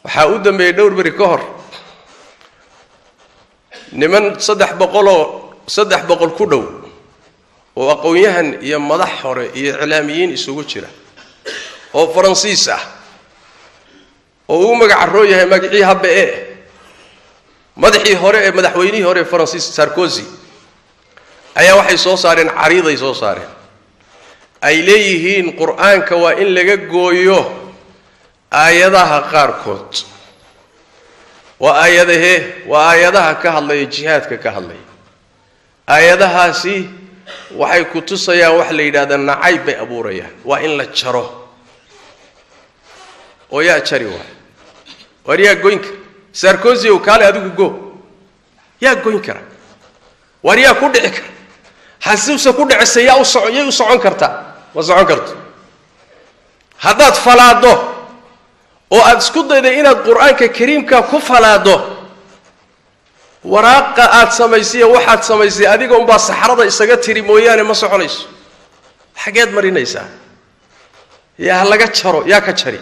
Waxaa u dambeeyey dhowr beri ka hor niman 300 ku dhow oo aqoon-yahan iyo madax hore iyo iclaamiyiin isugu jira oo Faransiis ah, oo uu magacaroo yahay magacii habbe e madaxii hore ee madaxweynihii hore ee Faransiis Sarkozy, ayaa waxay soo saareen cariiday soo saareen ay leeyihiin Qur-aanka waa in laga gooyo aayadaha qaarkood. Waa aayadahee? Waa aayadaha ka hadlaya jihaadka ka hadlaya. Aayadahaasi waxay ku tusayaan wax la yidhahda nacayb bay abuurayaan, waa in la jaro. Oo yaa jari waay? Waar yaa goyn kara? Sarkozy ow, kaale adigu go. Yaa goyn kara? Waar yaa ku dhici kara? Hasuuse ku dhicisa, yaa u soco? Yay u socon kartaa? Ma socon karto. Haddaad falaaddo oo aada isku dayday inaad Qur-aanka Kariimka ku falaaddo, waraaqa aad samaysaiyo waxaad samaysay adiga unbaa saxrada isaga tiri mooyaane, ma soconayso. Xageed marinaysaa? Yaa laga jaro? Yaa ka jari?